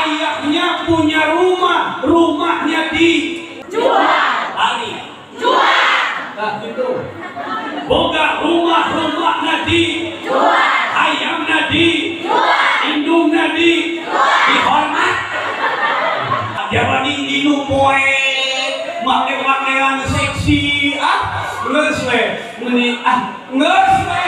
Ayahnya punya rumah, rumahnya dijual. Lari. Jual. Nah gitu. Boga rumah, rumahnya dijual. Ayamnya dijual. Indungnya dijual. Dihormat. Jadi inung poe, make pakaian seksi, ah, geus we, meuni ah, geus we.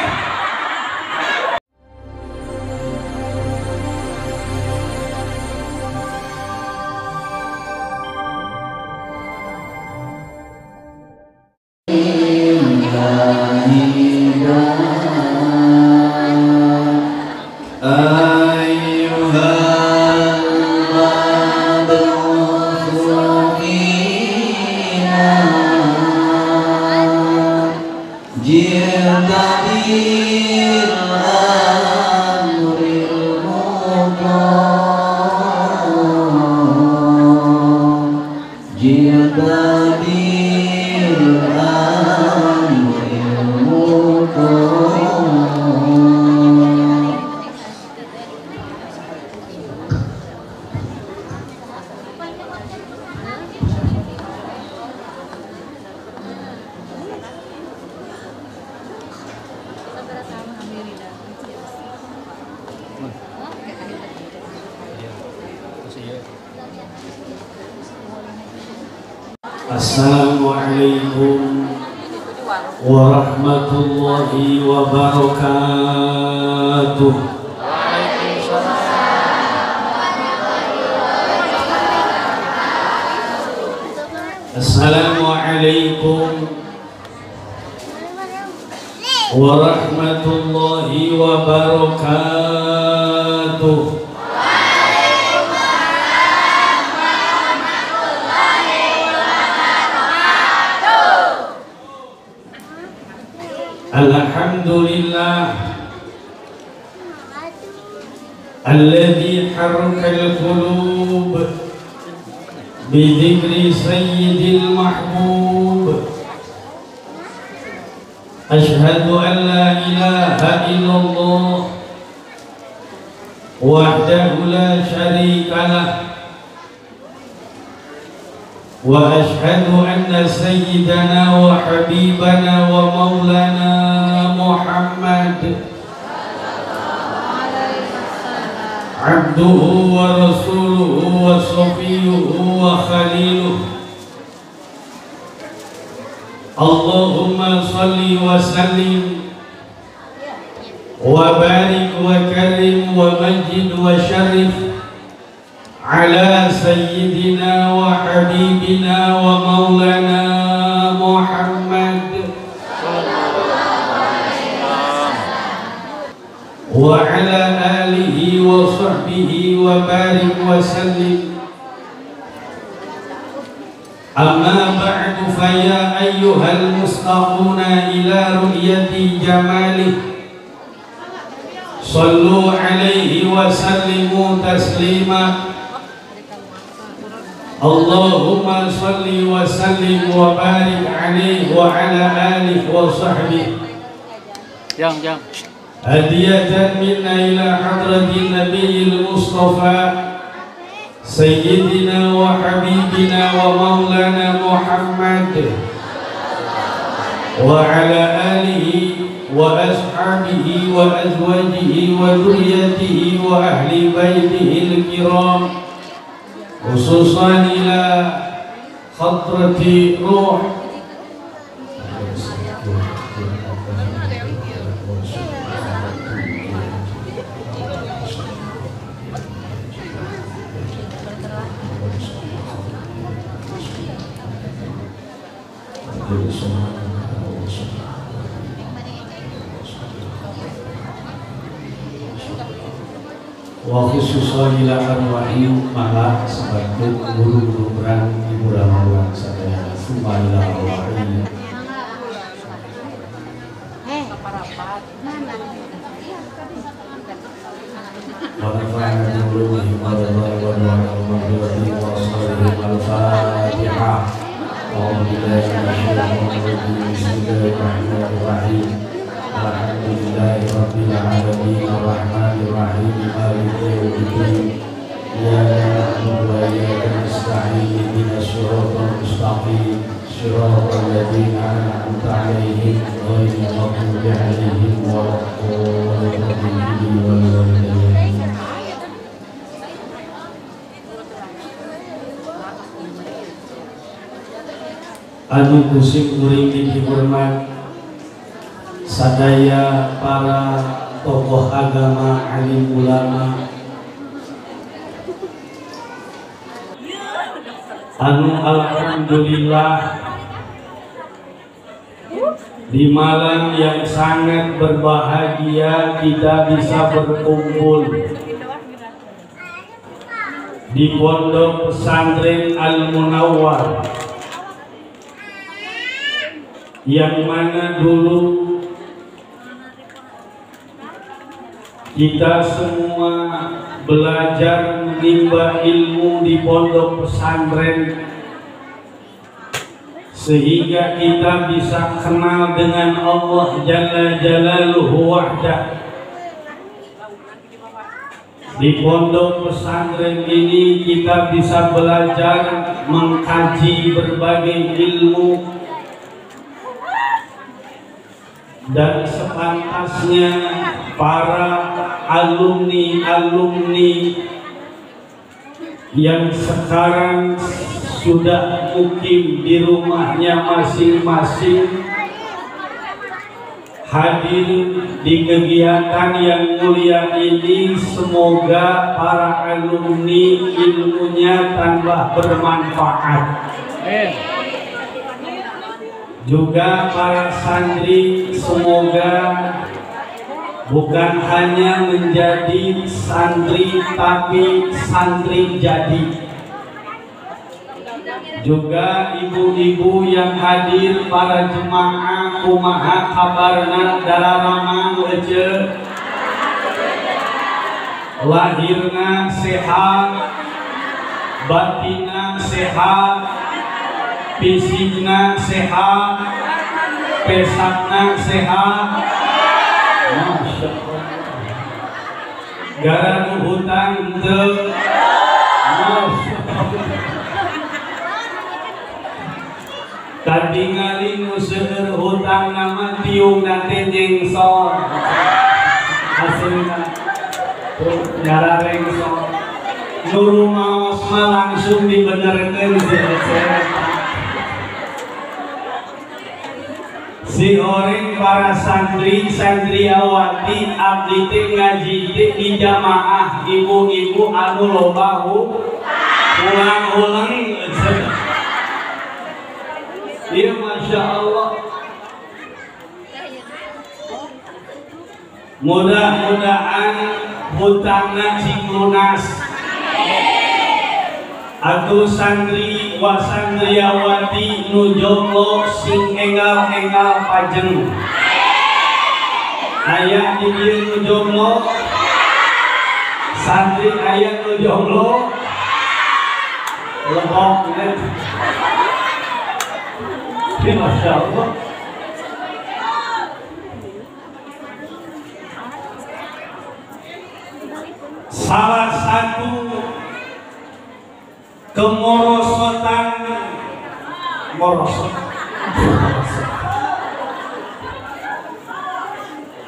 Assalamualaikum warahmatullahi wabarakatuh. Assalamualaikum warahmatullahi wabarakatuh. Alhamdulillah alladzi harraka al-qulub bi dhikri sayyidil mahbub. Ashhadu an la ilaha illallah wahdahu la syarika lah wa ashhadu anna sayyidana wa habibana wa maulana Muhammad abduhu wa rasuluhu wa safiyuhu wa khaliluh. Allahumma salli wa sallim wa barik wa karim wa majid wa syarif ala sayyidina wa habibina wa maulana Muhammad wa ala alihi wa sahbihi wa barik wa sallim. Amma ba'du, fa ya ayyuhal mustaquna ila ru'yati jamalih, sallu alaihi wa sallimu taslima. Allahumma salli wa sallim wa barik alaihi wa ala alihi wa sahbihi. Jang. Hadiyatan minna ila hadratin nabiyil mustafa sayyidina wa habibina wa maulana Muhammad wa ala alihi wa ashabihi wa azwajihi wa dhurriyyatihi wa ahli baitihi al-kiram, khususan ila khatrati ruh wa khususan ila arwahi malah sebagai guru-guru berang ibu ramawan sadaya summa ila arwahi wa nafa'ana bi ulumihim wa ridwa'i wa salihim. Al-Fatihah. A'udzu billahi minasyaitonir rajim. Bismillahirrahmanirrahim. Alhamdulillahi rabbil alamin arrahmanir rahim maliki yaumiddin. صراط الذين أنعمت عليهم غير المغضوب عليهم ولا الضالين. Anu kusik kuring dihormat sadaya para tokoh agama, alim ulama, anu alhamdulillah di malam yang sangat berbahagia kita bisa berkumpul di Pondok Pesantren Al-Munawwar, yang mana dulu kita semua belajar menimba ilmu di pondok pesantren, sehingga kita bisa kenal dengan Allah Jalla Jalaluhu wahdah. Di pondok pesantren ini kita bisa belajar mengkaji berbagai ilmu, dan sepantasnya para alumni-alumni yang sekarang sudah mukim di rumahnya masing-masing hadir di kegiatan yang mulia ini. Semoga para alumni ilmunya tambah bermanfaat. Juga para santri semoga bukan hanya menjadi santri tapi santri jadi. Juga ibu-ibu yang hadir, para jemaah, kumaha kabarna dararamang ece, lahirna sehat, batinna sehat, fisikna sehat, pesakna sehat. Masya Allah. Gara hutang teu. Masya Allah. Katingali nu seueur hutang nama tiungna teh nyengsor. Hasilna nyara rengsor. Nu rumaos mah langsung dibenerkeun seueur. Si orang para santri santriawati abdi teh ngaji teh di jamaah ibu-ibu anu loba ulang-ulang. Iya, masya Allah. Mudah-mudahan hutangna cing lunas. Atuh santri wa santriawati nu jomblo sing enggal-enggal pajeng. Aya di dieu nu jomblo, santri aya nu jomblo, lebok net. Masya Allah. Salah satu kemorosotan morosot.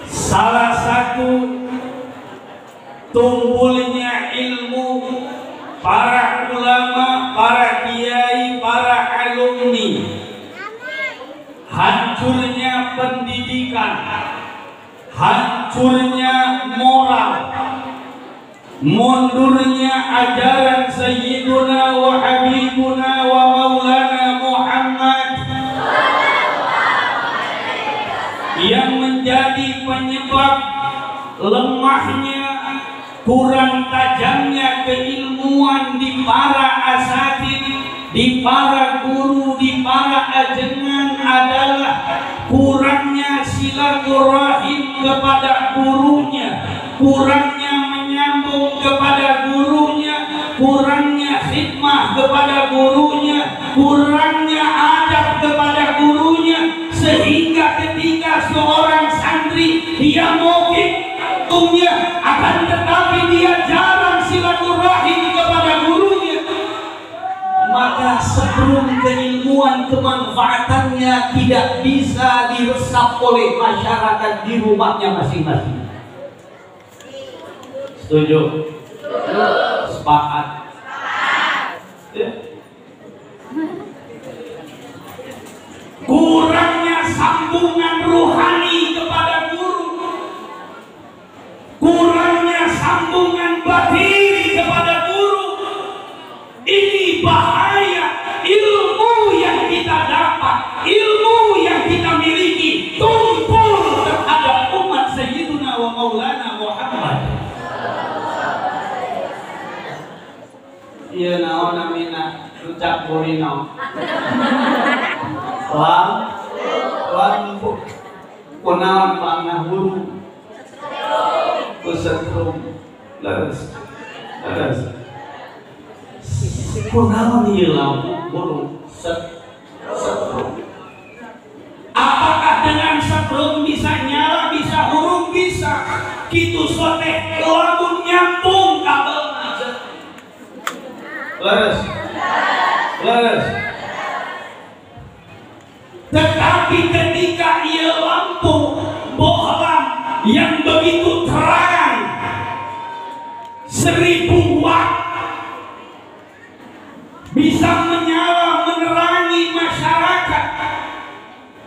Salah satu tumbuhnya ilmu para ulama, para kiai, para alumni, hancurnya pendidikan, hancurnya moral, mundurnya ajaran Sayyiduna wa Habibuna wa Maulana Muhammad yang menjadi penyebab lemahnya, kurang tajamnya keilmuan di para asatid, di para guru, di para ajengan adalah kurangnya silaturahim kepada gurunya, kurangnya menyambung kepada gurunya, kurangnya khidmah kepada gurunya, kurangnya adab kepada gurunya, sehingga ketika seorang santri dia mungkin untungnya, akan tetapi dia jarang silaturahim kepada gurunya, maka sebelum keilmuan keilmuan kemanfaatannya tidak bisa diresap oleh masyarakat di rumahnya masing-masing. Setuju? Sepakat. Ya. Kurangnya sambungan ruhani kepada guru, kurangnya sambungan batin kepada guru, ini bahaya. Ilmu yang kita dapat, ilmu yang kita miliki tumpul terhadap umat Sayyiduna wa Maulana Muhammad. Iya naon namina rucak burino. Lampu kunaon pangna huru ku setrum leres leres kunaon ieu lampu huru setrum. Apakah dengan setrum bisa nyala, bisa hurung, bisa kitu soteh lamun nyambung kabelna leres leres. Tetapi ketika ia lampu bohlam yang begitu terang 1000 watt bisa menyala menerangi masyarakat,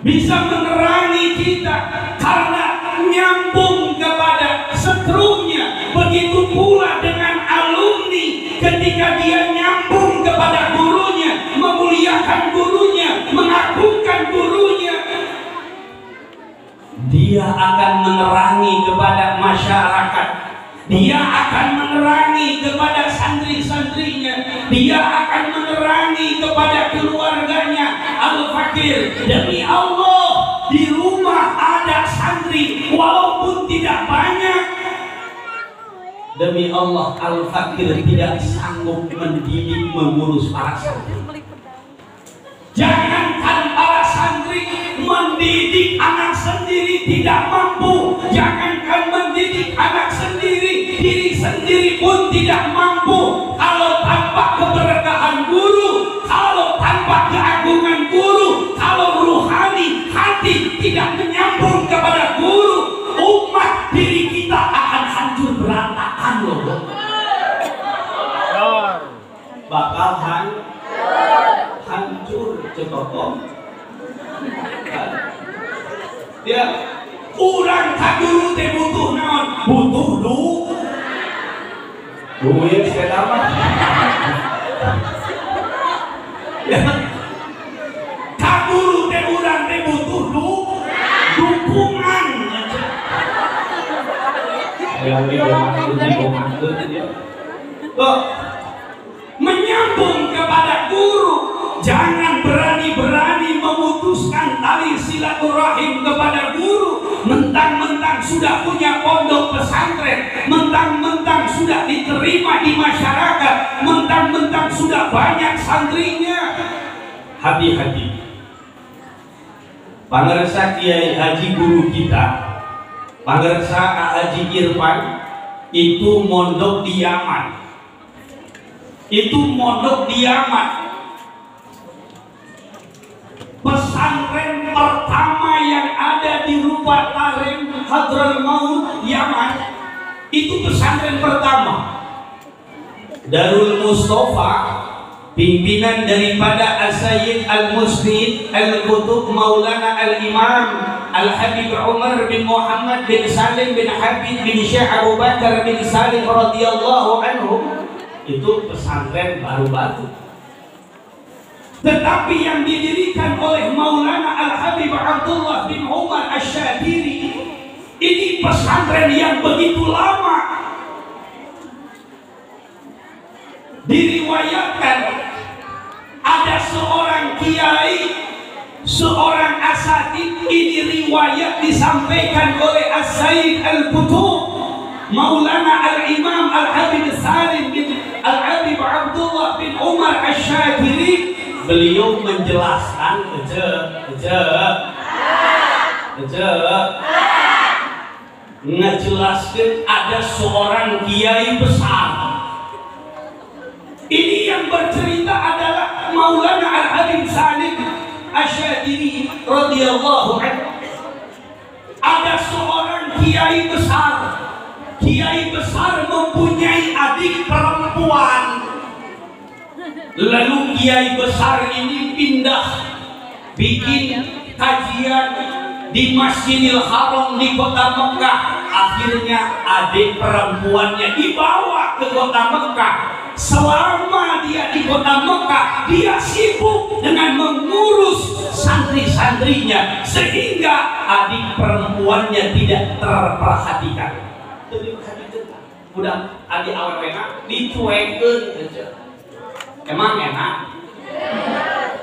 bisa menerangi kita karena nyambung kepada setrumnya. Begitu pula dengan alumni ketika dia nyambung kepada gurunya, memuliakan gurunya, mengagungkan gurunya, dia akan menerangi kepada masyarakat, dia akan menerangi kepada santri-santrinya, dia akan menerangi kepada keluarganya. Al-Fakir, demi Allah, di rumah ada santri walaupun tidak banyak. Demi Allah, Al-Fakir tidak sanggup mendidik, mengurus para santri. Jangankan para santri, mendidik anak sendiri tidak mampu. Jangankan mendidik anak sendiri, diri sendiri pun tidak mampu. Kalau tanpa keberkahan guru, kalau tanpa keagungan guru, kalau ruhani hati tidak menyambung kepada guru, umat diri kita akan hancur berantakan loh. Bakal hancur cekokong. Dia urang ka guru teh butuh naon? Butuh duit sepeda mah. Ya. Ka guru teh urang teh butuh dukungan. Yang didoakeun ya. Menyambung kepada guru, jangan berani-berani memutuskan tali silaturahim kepada guru. Mentang-mentang sudah punya pondok pesantren, mentang-mentang sudah diterima di masyarakat, mentang-mentang sudah banyak santrinya. Hati-hati. Pangersa Kiai Haji guru kita, Pangersa Haji Irfan, itu mondok di Yaman. Itu mondok di Yaman. Pesantren pertama yang ada di Rubat Tarim Hadramaut Yaman, itu pesantren pertama. Darul Mustafa, pimpinan daripada As-Sayyid Al-Musnid Al-Qutub Maulana Al-Imam Al-Habib Umar bin Muhammad bin Salim bin Habib bin Syekh Abu Bakar bin Salim radhiyallahu anhu, itu pesantren baru-baru. Tetapi yang didirikan oleh Maulana Al-Habib Abdullah bin Umar Asy-Syatiri, ini pesantren yang begitu lama. Diriwayatkan ada seorang kiai, seorang asatid, ini riwayat disampaikan oleh As-Sayyid Al-Qutub Maulana Al-Imam Al-Habib Salim bin Al-Habib Abdullah bin Umar Asy-Syatiri. Beliau menjelaskan ngejelaskan ada seorang kiai besar. Ini yang bercerita adalah Maulana Al-Habib Salim Asy-Syadili radhiyallahu anhu. Ada seorang kiai besar. Kiai besar mempunyai adik perempuan. Lalu kiai besar ini pindah bikin kajian di Masjidil Haram di kota Mekah. Akhirnya adik perempuannya dibawa ke kota Mekah. Selama dia di kota Mekah, dia sibuk dengan mengurus santri-santrinya, sehingga adik perempuannya tidak terperhatikan. Udah adik awewena dicuekeun aja. Emang enak?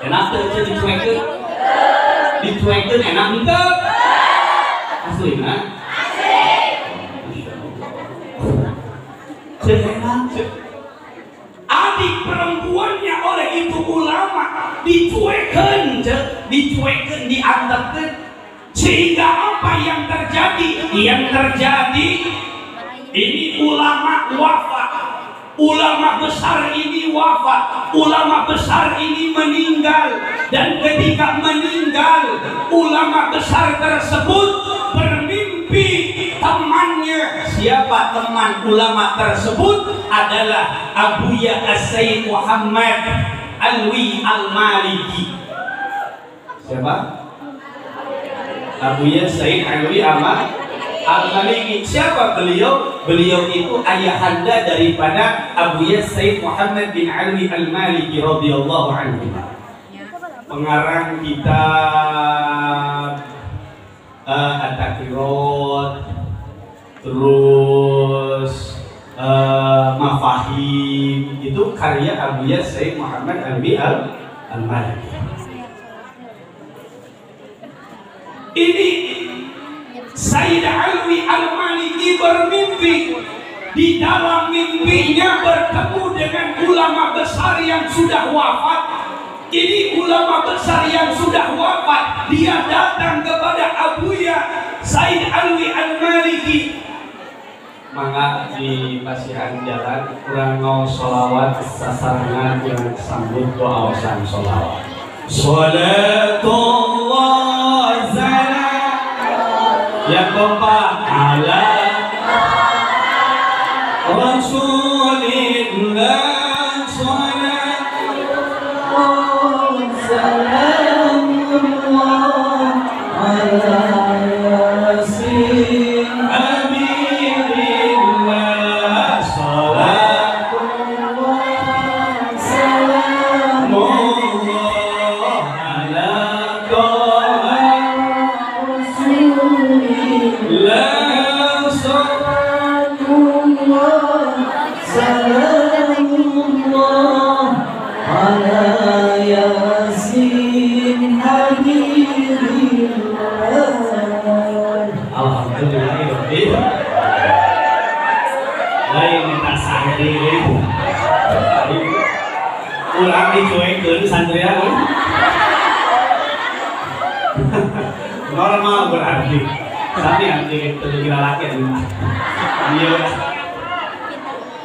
Enak teu aja dicuekeun? Dicuekeun enak henteu? Asli na? Asli. Teu enak. Adik perempuannya oleh itu ulama dicuekeun, dicuekeun, diantepkeun, sehingga apa yang terjadi? Yang terjadi ini ulama wafat, ulama besar ini wafat, ulama besar ini meninggal. Dan ketika meninggal, ulama besar tersebut bermimpi temannya. Siapa teman ulama tersebut? Adalah Abuya As-Sayyid Muhammad Alwi Al-Maliki. Siapa? Abuya Sayyid Alwi Al-Maliki. Siapa beliau? Beliau itu ayahanda daripada Abuya Sayyid Muhammad bin Alwi Al-Maliki radhiyallahu anhu. Pengarang kitab At-Takrirat, terus Mafahim, itu karya Abuya Sayyid Muhammad Alwi Al-Maliki. Ini Sayyid Alwi Al-Maliki bermimpi. Di dalam mimpinya bertemu dengan ulama besar yang sudah wafat. Ini ulama besar yang sudah wafat, dia datang kepada Abuya Sayyid Alwi Al-Maliki. Mangga di pasihan jalan kurang ngau sholawat sasarangan kurang sambut doa wasan sholawat. Sholatullah salam yang kompak ala Rasulillah sholatullah salamullah ala Yasin Habibillah sholatullah salamullah ala Toha Rasulillah sholatullah salamullah ala Yasin Habibillah. Alhamdulillah. Lain minta santri ulang dicuekeun santria normal berarti sami anjing teu kira laki iya.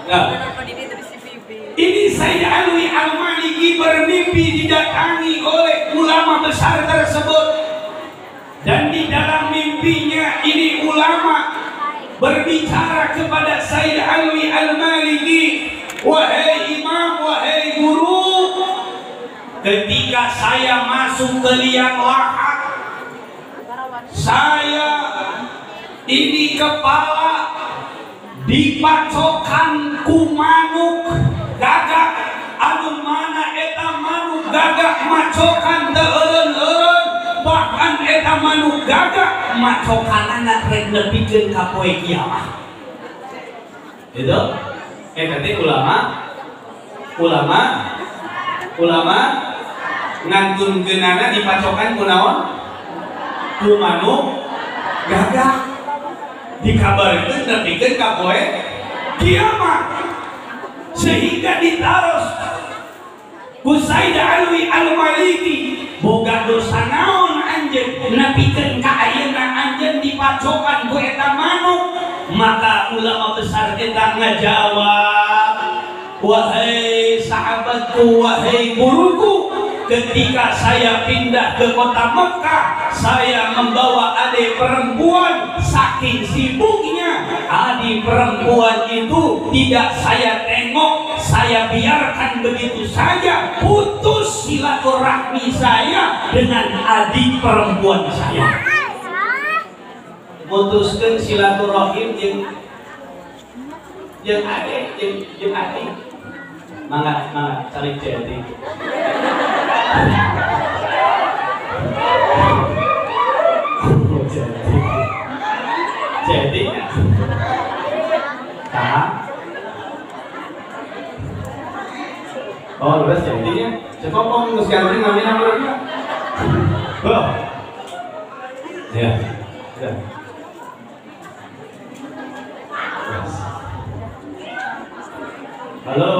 Nah, ini Sayyid Alwi Al-Maliki bermimpi didatangi oleh ulama besar tersebut. Dan di dalam mimpinya ini ulama berbicara kepada Sayyid Alwi Al-Maliki, wahai imam, wahai guru, ketika saya masuk ke liang lahat, saya ini kepala dipacokan ku manuk gagak, anu mana eta manuk gagak macokan teu eureun-eureun, bahkan eta manuk gagak macokanana rek nepikeun ka poe kiamat. Itu eta teh ulama ngantunkeunana dipacokan ku naon? Ku manuk gagak. Dikabarkeun nepikeun ka poe kiamat, sehingga ditaros ku Sayyid Alwi Al-Maliki, boga dosa naon anjeun nepikeun ka ayeuna anjeun dipacokan ku eta manuk? Maka ulama besar eta ngajawab, Wahai sahabatku, wahai guruku, ketika saya pindah ke kota Mekah, saya membawa adik perempuan. Saking sibuknya adik perempuan itu tidak saya tengok, saya biarkan begitu saja. Putus silaturahmi saya dengan adik perempuan saya. Putuskan silaturahim jeung adik, jeung adik. Mangga, mangga, cari jadi. Jadi, tak. Oh, terus jadinya, coba kok geus ganteng namanya berapa? Oh. Ya, sudah. Halo.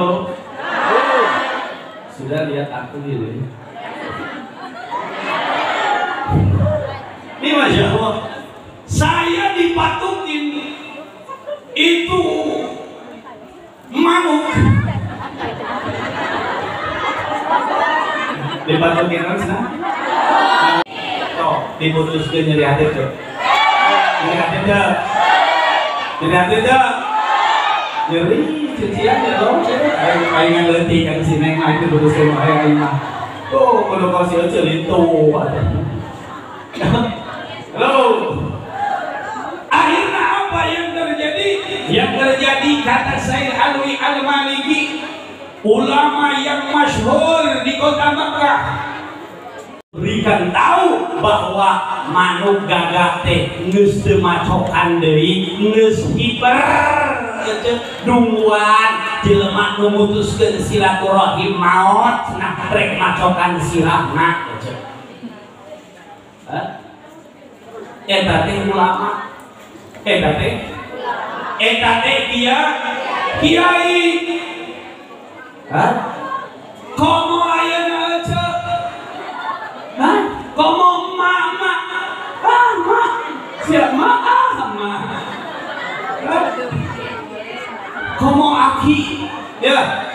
Sudah lihat aku gini. Ini Masya Allah, saya dipatukin itu manuk. Dipatukin apa sih? Tuh, diputuskan nyeri hati tuh. Nyeri hati tuh. Nyeri hati tuh. Nyeri cucian ya dong. Aing ngeleutik kan si Neng mah itu putuskeun wae aing mah. Tuh, kudu kau si Ece itu. Halo. Akhirnya apa yang terjadi? Yang terjadi kata Sayyid Alwi Al-Maliki, ulama yang masyhur di kota Mekah, berikan tahu bahwa manuk gagak teh geus teu macokan deui, geus hiper nungguan jelema nu mutuskeun silaturahim maot, nah rek macokan sirahna. Eta teh ulama, eta teh, eta teh dia kiai. Hah? Komo ayeuna aja? Hah? Komo mama? Ah, ma. Siap ma? Ah, ma. Komo aki? Ya.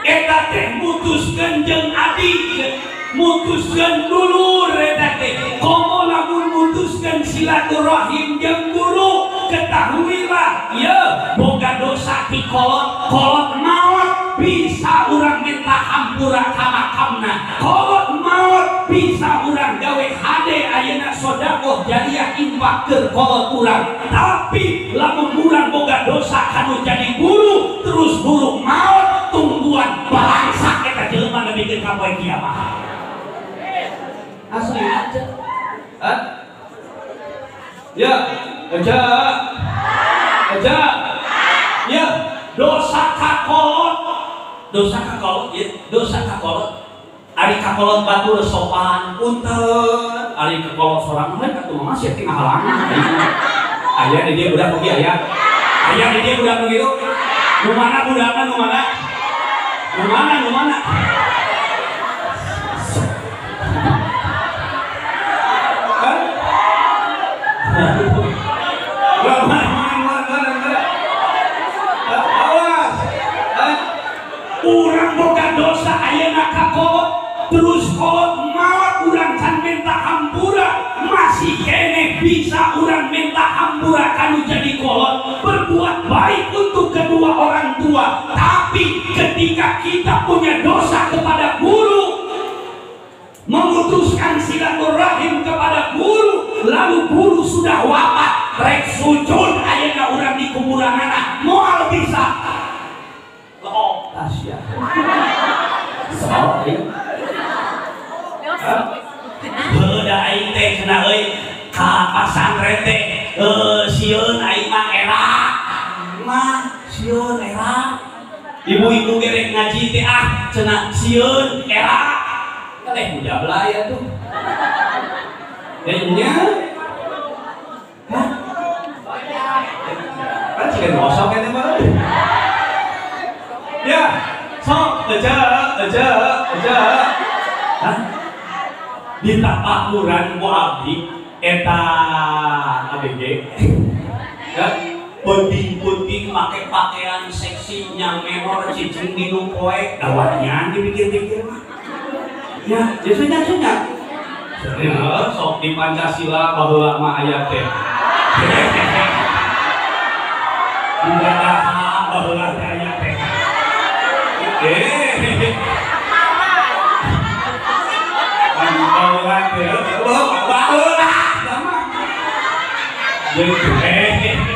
Eta teh mutuskeun jeung adik, mutuskeun dulur eta teh. Komo lamun mutuskeun silaturahim jeung guru, ketahuilah ya boga dosa ti kolot, kolot maot bisa urang minta hampura ka makamna, kolot maot bisa urang gawe hade ayeuna sedekah jariah infak keur kolot urang. Tapi lamun urang boga dosa kanu jadi guru, terus guru maot tungguan balangsak eta jelema nepikeun ka poe kiamat. Asli aja. Hah? Ya, aja. Aja. Ya, dosa kakolot. Dosa kakolot ya, dosa kakolot. Ari kakolot batur sopan punten, ari kakolot sorang mah atuh mah sia teh ngahalangan. Aya di dieu budak oge aya. Aya di dieu budak nu kitu. Nu mana budakna nu mana? Nu mana nu mana? Urang boga dosa ayeuna ka kolot, terus kolot maot urang can minta hampura, masih keneh bisa urang minta hampura kanu jadi kolot, berbuat baik untuk kedua orang tua. Tapi ketika kita punya dosa kepada guru, memutuskan silaturahim kepada guru, lalu guru sudah wafat, rek sujud ayeuna urang di kuburanana moal bisa. Oh, Tasya. Sorry. Heuh da aing teh cenah euy ka pasantren teh sieun aing mah era. Mah sieun era. Ibu-ibu ge rek ngaji teh ah cenah sieun era. Teh mujablah ya tuh. Nya. Hah? Kan cikan gosok eta mah. Ya, sok aja, aja, aja. Hah? Ditapakuran ku abdi eta ABG. Ya. Penting-penting make pakaian seksi yang mewah cicing di nu poe dawatnya dipikir-pikir mah. Ya, biasanya. Serius, sok di Pancasila baheula mah aya teh. Di Dadaha baheula teh aya teh. Baheula teh, baheula sama. Jadi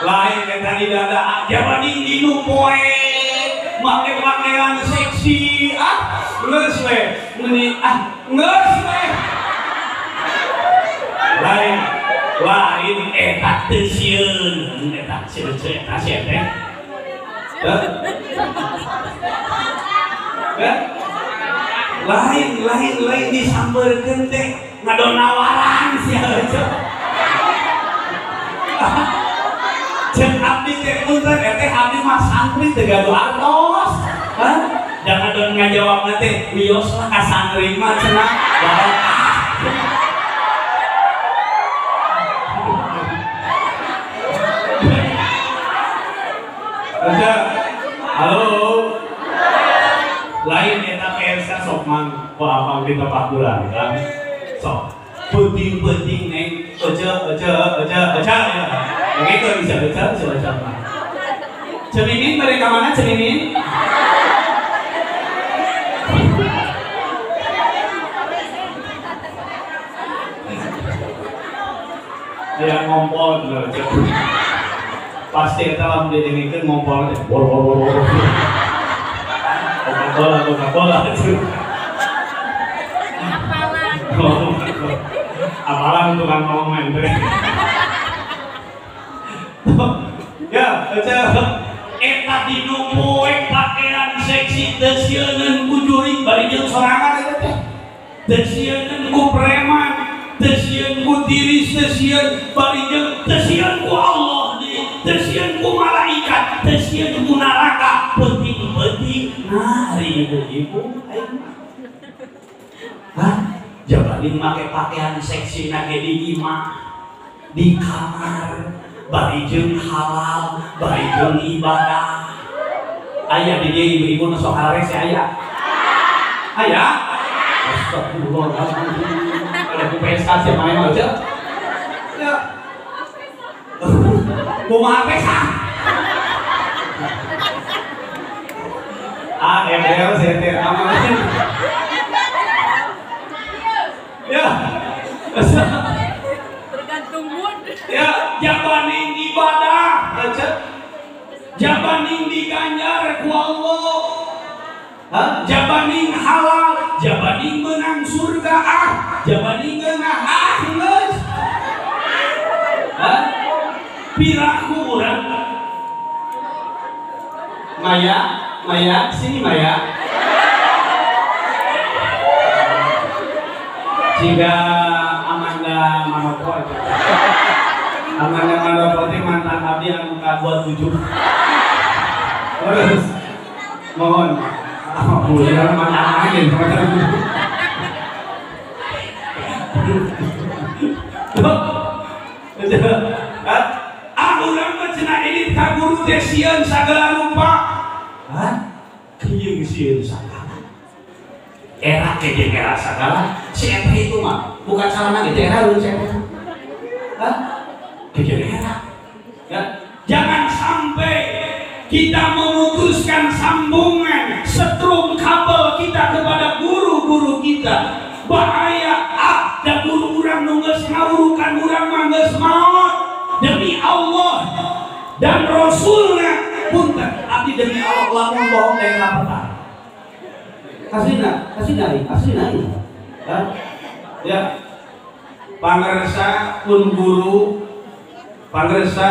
lain eta di Dadaha jabaning di nu poe make pakaian seksi ah geus we meuni ah geus we lain lain eta teu sieun eta sieun eta sieun teh lain lain lain disampeurkeun teh ngadonawaran sia heueuh cek abdi teh punten teh abdi mah santri teu gaduh artos hah jangan don ngajawabna teh wios lah ka santri mah cenah barokah. Halo lain eta PSK sok mang ku abang di tapakuran kan sok penting-penting neng ece ece ece ece ya begitu bisa baca bisa baca apa Cemimin mereka mana Cemimin yang ngompol pasti kita lamun didengikeun ngompol teh bor bor bor bor Coca-Cola Coca-Cola apalan tukang ngomong teh. Ya, eta dinu poe pakaian seksi teu sieuneun ku jurig bari jeung sorangan eta teh. Teu sieuneun ku preman, teu sieun ku tiris, teu sieun bari jeung teu sieun ku Allah deui, teu sieun ku malaikat, teu sieun ku neraka. Penting-penting nah ibu-ibu aing. Hah? Jabanin make pakaian seksi na ge di imah, di kamar, bari jeung halal, bari jeung ibadah. Aya di dieu ibu-ibu nu sok harese aya. Aya? Astagfirullahaladzim. Ada ku PSK sih main aja. Ya. Kumaha PSK? A M R C T aman. Ya. Tergantung mood. Ya, jabaning ibadah, jabaning diganjar ku Allah. Hah? Jabaning halal, jabaning menang surga ah, jabaning ngeunah ah geus. Hah? Piraku urang. Maya, Maya, sini Maya. Jika Amanda Manopo aja. Amanda Manopo itu mantan abdi anu ka-27. Terus mohon boleh mantan aja ah urang mah cenah edit ka guru teh sieun sagala rupa. Hah? Kieu sieun sagala. Era ke jeung era sagala si eta itu mah bukan sarana gitu era lu si eta. Hah? Ke jeung era. Ya, jangan sampai kita memutuskan sambungan setrum kabel kita kepada guru-guru kita. Bahaya ah da guru urang nu geus ngawurukan urang mah geus maot. Demi Allah dan Rasulna punten abdi demi Allah lamun bohong daerah rapatan. Asli na, hah? Ya, pangersa pun guru, pangersa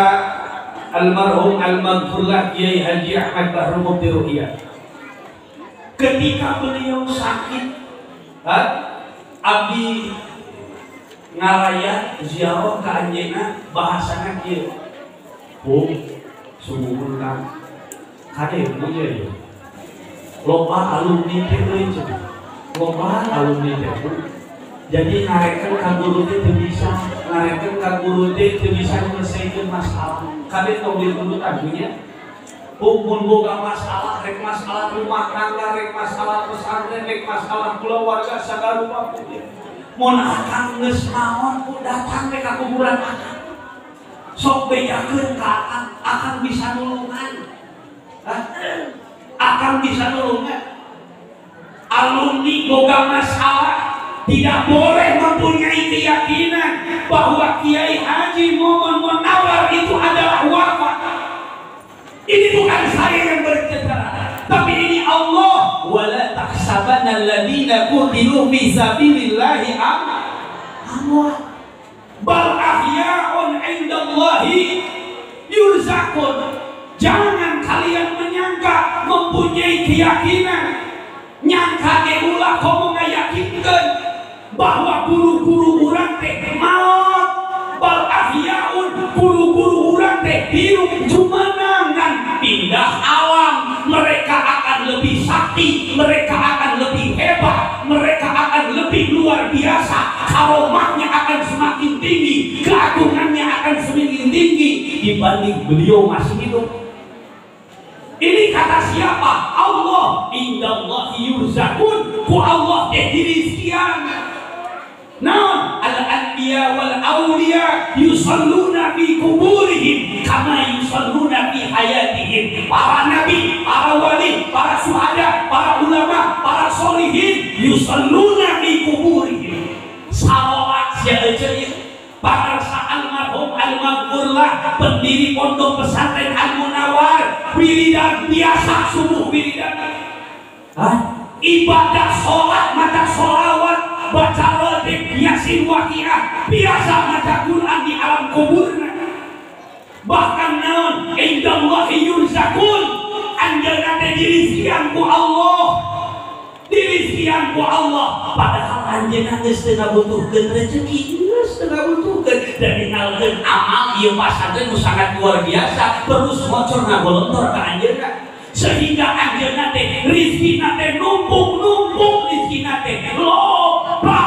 almarhum almaghfurlah Kiai Haji Ahmad Bahru Mubdi Ruhiyat. Ketika beliau sakit, hah? Abdi ngaraya ziarah ka anjeunna bahasana kieu. Oh, sungguh kang kade mun ye. Loba alumni teh euy cenah. Loba alumni teh. Jadi ngarekeun ka guru teh teu bisa, ngarekeun ka guru teh teu bisa nyelesaikeun masalah. Kabeh tong diturutan nya. Mun boga masalah, rek masalah rumah tangga, rek masalah pesantren, rek masalah keluarga sagala rupa. Mun akang geus maot, datang teh ka kuburan akang. Sok bejakeun ka akang, akang bisa nulungan. Hah? Akang bisa nulungan. Alumni boga masalah tidak boleh mempunyai keyakinan bahwa Kiai Haji Momon Munawar itu adalah wafat. Ini bukan saya yang bercerita, tapi ini Allah. Wala tahsabanna alladziina qutilu fi sabilillahi amwat bal ahya'un 'indallahi yurzaqun. Jangan kalian menyangka mempunyai keyakinan, nyangka ge ulah komo ngayakinkeun bahwa guru-guru urang teh maot, bal ahyaun, guru-guru urang teh hirup jumenangan pindah alam. Mereka akan lebih sakti, mereka akan lebih hebat, mereka akan lebih luar biasa, karomahnya akan semakin tinggi, keagungannya akan semakin tinggi dibanding beliau masih hidup. Ini kata siapa? Allah. Indallahi yurzaqun. Ku Allah teh dirizkian. Naon? Al-anbiya wal awliya yusalluna fi kuburihim kama yusalluna fi hayatihim. Para nabi, para wali, para syuhada, para ulama, para solihin yusalluna fi kuburihim. Salawat sia euceun pangarsa almarhum almaghfurlah pendiri pondok pesantren Al-Munawar, wiridan biasa subuh wiridan. Hah? Ibadah sholat, maca sholawat, baca rotib, yasin waqiah, biasa maca Quran di alam kuburna. Bahkan naon indallahi yurzaqun, anjeunna teh dirizkian ku Allah. Dirizkian ku Allah, padahal anjeunna geus teu ngabutuhkeun rezeki, geus teu ngabutuhkeun. Dan dinalkeun amal ieu pasantren nu sangat luar biasa, terus ngocor ngagolontor ka anjeunna. Sehingga anjeunna teh rizkina teh numpuk-numpuk, rizkina teh loba,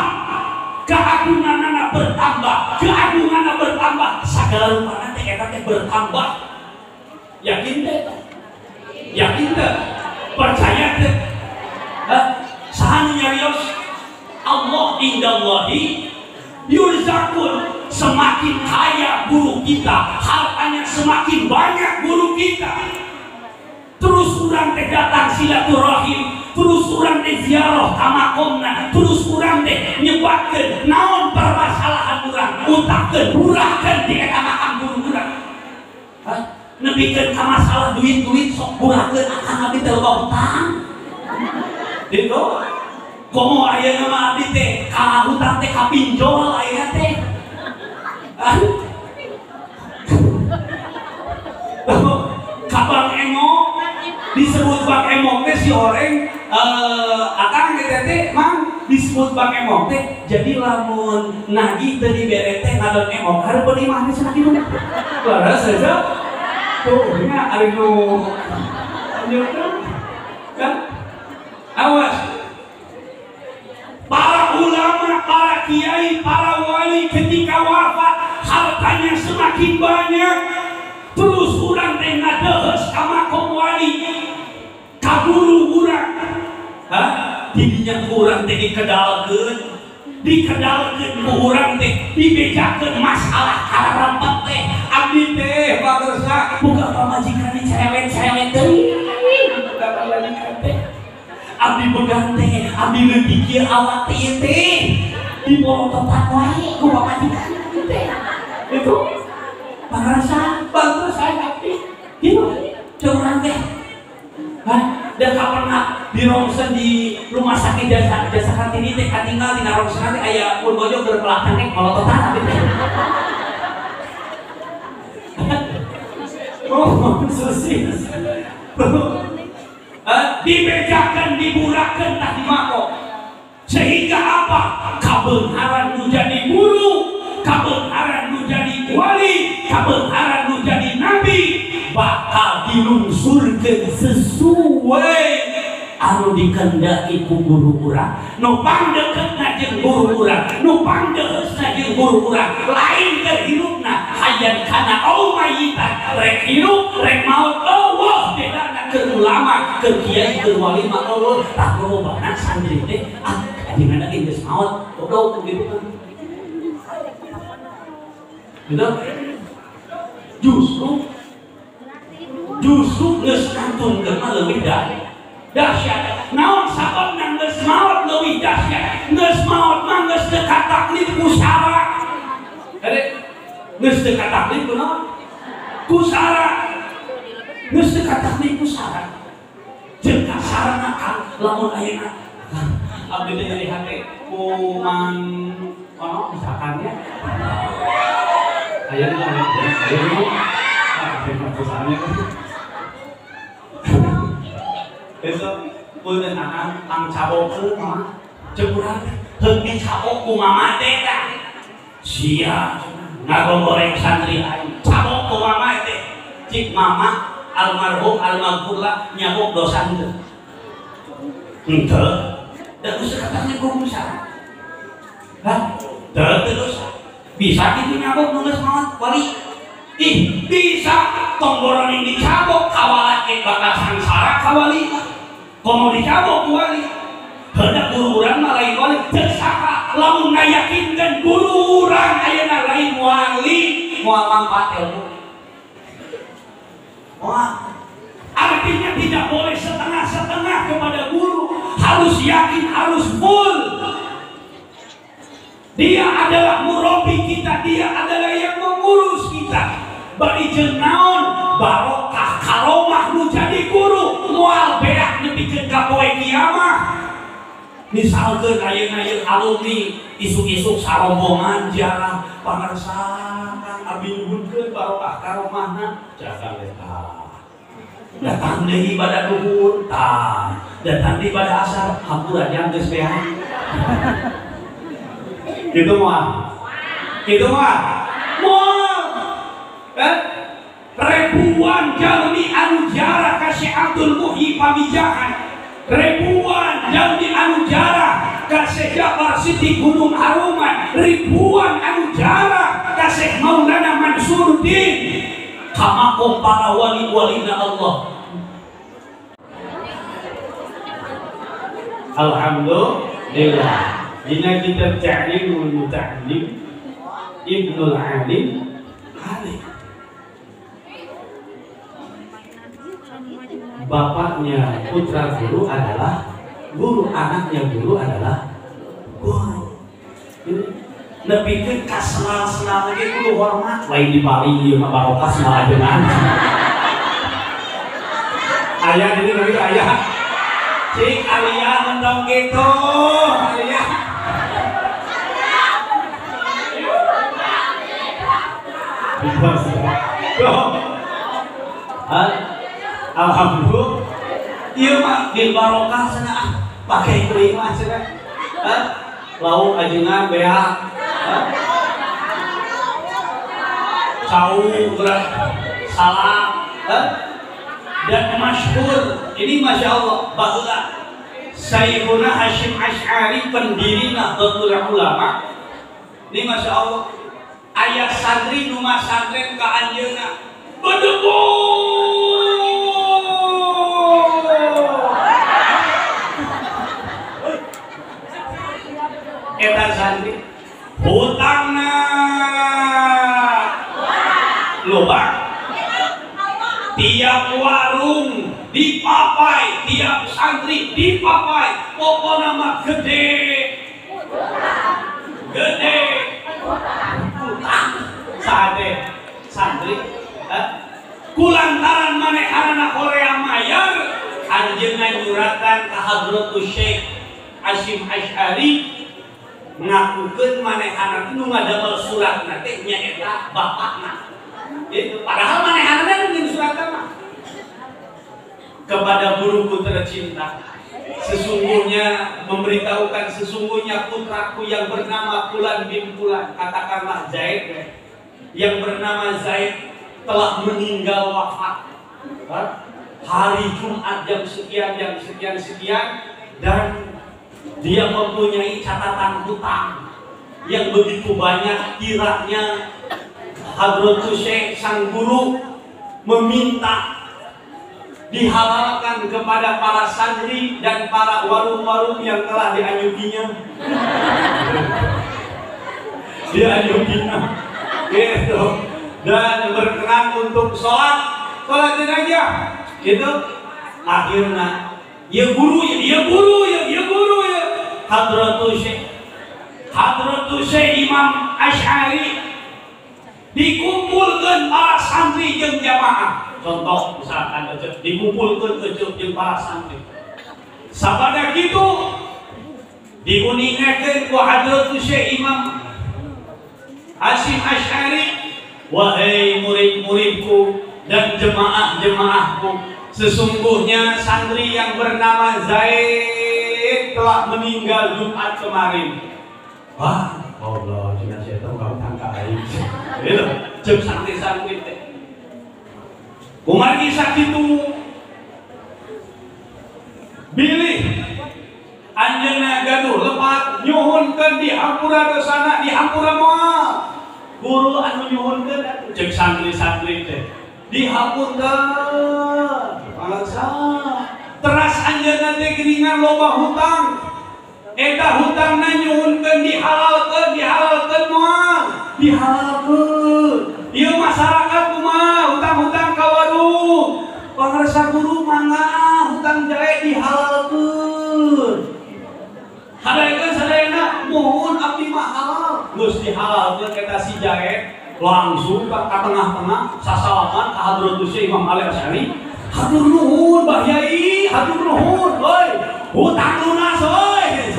keagunganna bertambah, keagunganna bertambah, sagala rupana teh eta teh bertambah. Yakin teh? Yakin teh? Percaya teh? Hah? Saha nu nyarios? Allah indallahi yurzaqun. Semakin kaya guru kita, hartanya semakin banyak guru kita. Terus urang teh datang silaturahim, terus urang teh ziarah ka makomna, terus urang teh nyebatkeun naon permasalahan urang, utakeun, burahkeun di eta makam guru urang. Hah? Nepikeun ka masalah duit-duit sok burahkeun akang abdi teh loba hutang. Gitu. Komo ayeuna mah abdi teh ka hutang teh ka pinjol ayeuna teh. Ka Bang Emok disebut Bang Emok teh si oreng akang teh teh mang disebut Bang Emok teh jadi lamun nagih teu dibere teh ngadon emok hareupeun imah teh cenah kitu. Leres aja. Tuh nya ari nu kan. Awas. Para ulama, para kiai, para wali ketika wafat hartanya semakin banyak. Terus urang teh ngadeheus ka makom wali, ka guru urang. Hah? Didinya ku urang teh dikedalkeun, dikedalkeun ku urang teh dibejakeun masalah kararempet teh. Abdi teh pamirsa buka pamajikan cerewet-cerewet deui. Buka pamajikan teh. Abdi begang teh, abdi leutik ieu awak teh ieu teh. Dipolototan wae ku pamajikan teh. Itu pangarsa bantu saya abdi. Gitu, curang teh. Hah? Dan kapan di rongsen di rumah sakit jasa Kartini teh katinggal dina rongsen teh aya pun bojo keur pelatan teh molototan abdi teh. Oh, sosis. Dibejakan, diburakan tah di makom. Sehingga apa? Kabeungharan nu jadi guru, kabeungharan nu jadi wali, kabeungharan nu jadi nabi bakal dilungsurkeun sesuai anu dikendaki ku guru urang, nu pangdeukeutna jeung guru urang, nu pangdeuheusna jeung guru urang, lain keur hirupna hayang kana aumayitan, rek hirup rek maot eueuh bedana keur ulama, keur kiai, keur wali mah eueuh. Tah lobana santri teh ah anjeunna ge geus maot, goblok gitu kan. Gitu. Justru geus kantunkeun mah leuwih dahsyat. Naon sababna geus maot leuwih dahsyat? Geus maot mah geus teu kataklif ku sara. Hade geus teu kataklif ku naon? Ku sara. Geus teu kataklif ku sara. Jeung kasarana kan lamun ayeuna abdi teh nyeri hate ku Mang Ono misalkan ya. Aya nu aya nu besok punten akang tang cabokeun mah ceuk urang heung dicabok ku mama teh tah sia ngagogoreng santri aing cabok ku mama teh cik mama almarhum almaghfurlah nyabok dosa henteu henteu da geus katanya ku dosa hah teu dosa bisa kitu nyabok nu geus maot wali. Ih, bisa tonggoron yang dicabok kawalan bakal sangsara kawali. Komo dicabok ku wali. Hendak guru urang mah lain wali. Ceuk saka lamun ngayakinkeun guru urang ayeuna lain wali, moal manfaat ilmu. Wah, artinya tidak boleh setengah-setengah kepada guru, harus yakin, harus full. Dia adalah murabi kita, dia adalah yang mengurus kita. Bari jeung naon barokah karomah nu jadi guru moal beak nepikeun ka poe kiamah. Misalkeun ayeuna ieu alumni isuk-isuk sarombongan ziarah pangarsa Kang abdi nyuhunkeun barokah karomahna jaga eta. Datang deui pada duhur tah, datang deui pada asar hampura jam geus beak. Gitu mah. Gitu mah. Moal. Ribuan jalmi anu jarah ka Syekh Abdul Muhyi Pamijahan, ribuan jalmi anu jarah ka Syekh Ja'far Siddiq Gunung Haruman, ribuan anu jarah ka Syekh Maulana Mansuruddin, kamakom para wali-walina Allah. Alhamdulillah. Dina kitab Ta'limul Muta'allim Ibnul Alim Ali. Bapaknya putra guru adalah guru, anaknya guru adalah guru. Nepikeun ka senal-senal ge kudu hormat, lain di Bali ieu mah barokah senal ajengan. Aya di dieu aya. Cik Alia mendong kitu, Alia. Alhamdulillah. Ieu mah bil barokah cenah ah, pake deui mah cenah. Hah? Lauk ajengan beak. Cau geura salam. Hah? Dan masyhur ini masya Allah baheula Sayyiduna Hasyim Asy'ari pendiri Nahdlatul Ulama. Ini masya Allah ayah santri nu masantren ka anjeunna bedegu. Eta santri hutangna loba, tiap warung dipapai, tiap santri dipapai, pokokna mah gede gede hutang sade santri. Kulantaran manehanana Korea mayar anjeunna nyuratan ka Hadratus Syekh Hasyim Asy'ari ngakukeun manehanana nu ngadamel suratna teh nyaeta bapakna. Gitu. Padahal manehanana nu suratna mah. Kepada guruku tercinta, sesungguhnya memberitahukan sesungguhnya putraku yang bernama Fulan bin Fulan, katakanlah Zaid, yang bernama Zaid telah meninggal wafat. Hari Jumat jam sekian, jam sekian sekian, dan dia mempunyai catatan hutang yang begitu banyak. Kiranya Hadratus Syekh sang guru meminta dihalalkan kepada para santri dan para warung-warung yang telah dianyukinya. Dianyukinya gitu. Dan berkenan untuk sholat, sholatin aja gitu. Akhirnya ya guru ya, ya guru ya, ya guru ya. Hadratus Syekh Imam Asy'ari dikumpulkan para santri jeung jamaah. Contoh misalkan dikumpulkan ke jeung para santri. Sabada kitu diuningakeun ku Hadratus Syekh Imam Hasyim Asy'ari, wahai murid-muridku dan jemaah-jemaahku, sesungguhnya santri yang bernama Zaid telah meninggal Jumat kemarin. Wah, Allah, jika saya tahu kamu tangka aing. Gitu, jeung santri-santri teh. Kumargi sakitu bilih anjeunna gaduh lepat nyuhunkeun dihampura dosana, dihampura moal. Guru anu nyuhunkeun atuh jeung santri-santri teh dihampurkeun. Palangsa teras anjeunna teh geuningan loba hutang. Eta hutangna nyuhunkeun dihalalkeun, dihalalkeun moal, dihalalkeun. Ieu masyarakat kumaha hutang-hutang ka warung. Pangarsa guru mangga hutang jae dihalalkeun. Hadaekeun sadayana mohon abdi mah halal. Geus dihalalkeun eta si jae langsung ka tengah-tengah sasalaman ka Hadratus Syekh Imam Ali Asy'ari. Hatur nuhun Bah Yai, hatur nuhun euy. Hutang lunas euy.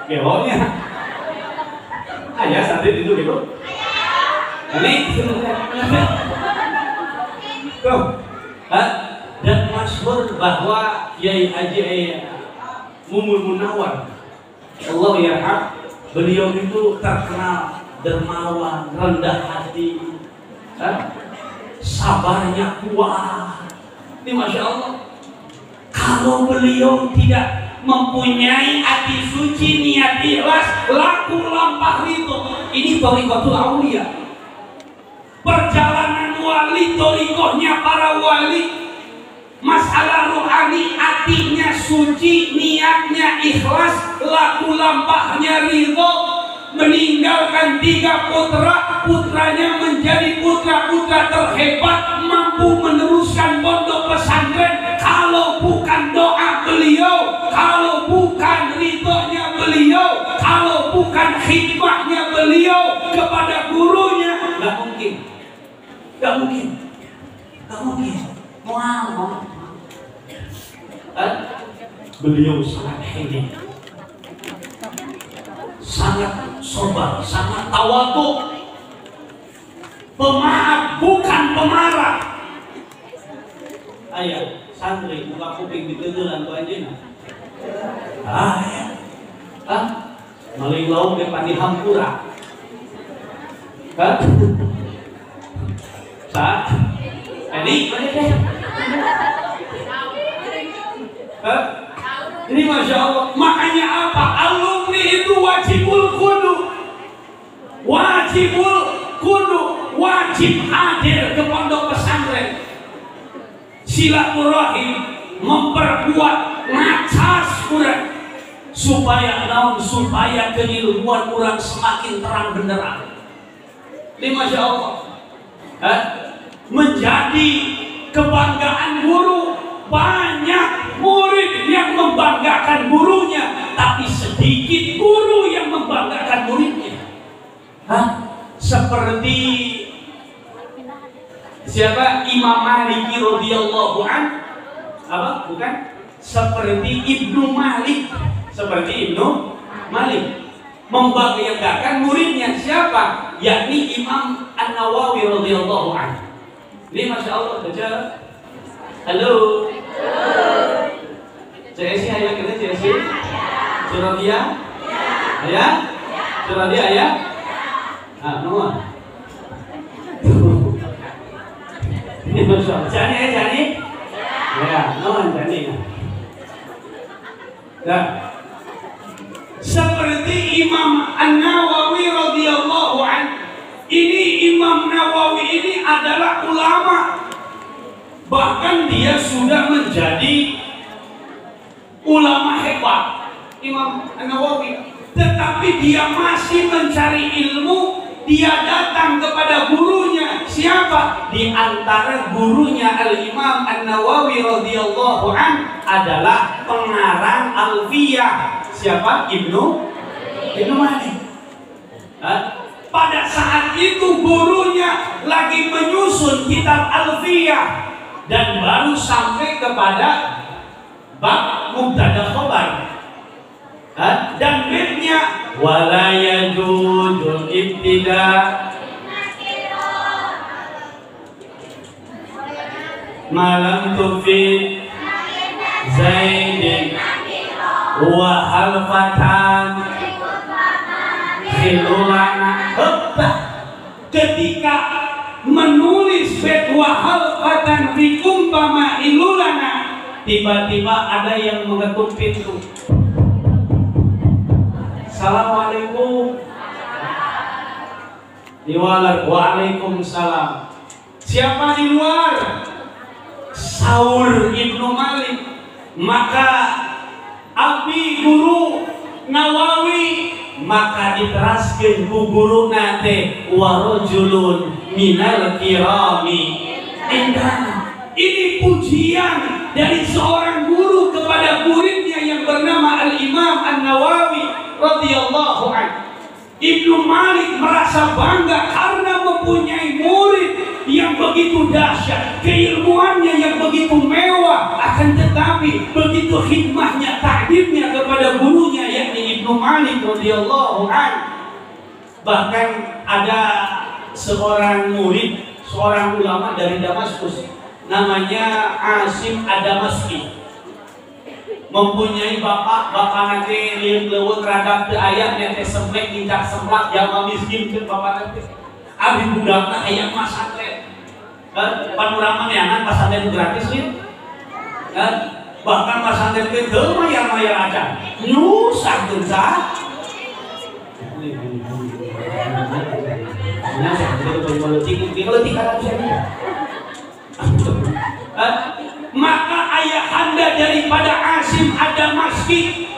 Gehonya. Aya santri itu gitu. Ini tuh. Dan masyhur bahwa Kiai Haji Mumul Munawar Allah yarham, beliau itu terkenal dermawan, rendah hati, sabarnya kuat. Ini Masya Allah. Kalau beliau tidak mempunyai hati suci, niat ikhlas, laku lampah itu. Ini thariqatul auliya. Perjalanan wali, thariqahnya para wali. Masalah rohani, hatinya suci, niatnya ikhlas, laku lampahnya ridho. Meninggalkan 3 putra, putranya menjadi putra-putra terhebat, mampu meneruskan pondok pesantren. Kalau bukan doa beliau, kalau bukan ridhonya beliau, kalau bukan khidmahnya beliau kepada gurunya, nggak mungkin, nggak mungkin, nggak mungkin. Mual, beliau sangat hebat, sangat sobar, sangat tawadhu, pemaaf bukan pemarah. Ayah, santri buka kuping ditegelan ku anjeunna. Ah, ya. Ah, maling lauk depan di hampura. Hah? Sa? Ini mana teh? Hah? Ini Masya Allah. Makanya apa? Alumni itu wajibul kudu. Wajibul kudu. Wajib hadir ke pondok pesantren. Silaturahim memperkuat ngacas urang supaya naon, supaya keilmuan urang semakin terang benderang. Ini Masya Allah. Hah? Menjadi kebanggaan guru. Banyak murid yang membanggakan gurunya, tapi sedikit guru yang membanggakan muridnya. Hah? Seperti siapa? Imam Malik radhiyallahu an, apa? Bukan? Seperti Ibnu Malik, seperti Ibnu Malik membanggakan muridnya siapa? Yakni Imam An-Nawawi radhiyallahu an. Ini Masya Allah saja. Halo. CS ayo kita CS. Surabaya? Ya. Surabaya ya? Ah, nomor. Jani ya jani? Ya, non jani. Nah, seperti Imam An-Nawawi radhiyallahu anhu. Ini Imam Nawawi ini adalah ulama. Bahkan dia sudah menjadi ulama hebat, Imam An-Nawawi. Tetapi dia masih mencari ilmu. Dia datang kepada gurunya. Siapa? Di antara gurunya Al-Imam An-Nawawi radhiyallahu an adalah pengarang Alfiyah. Siapa? Ibnu Malik. Hah? Pada saat itu gurunya lagi menyusun kitab Alfiyah dan baru sampai kepada bab mubtada khobar. Hah? Dan bednya wala yajuzul ibtida malam tufid zaidin wa halfatan khilulana. Ketika menulis bait wa halfatan fi kumpama ilulana, tiba-tiba ada yang mengetuk pintu. Assalamualaikum. Diwalar, waalaikumsalam. Siapa di luar? Saur Ibnu Malik. Maka abi guru Nawawi maka diteraskeun ku guruna teh warajulun minal kirami indana. Ini pujian dari seorang guru kepada muridnya yang bernama Al-Imam An-Nawawi radhiyallahu anhu. Ibnu Malik merasa bangga karena mempunyai murid yang begitu dahsyat, keilmuannya yang begitu mewah, akan tetapi begitu khidmahnya, takdimnya kepada gurunya yakni Ibnu Malik radhiyallahu anhu. Bahkan ada seorang murid, seorang ulama dari Damaskus, namanya Asim Ad-Damaski, mempunyai bapak, bapak nanti liung lewat terhadap ke ayahnya teh semplek ngincak semplak jama miskin ke bapak nanti abi budakna hayang masantren panorama neangan pasantren gratis nih, bahkan pasantren teh teu mayar-mayar aja nyusahkeun sah. Maka ayahanda daripada Asim Ad-Damaski,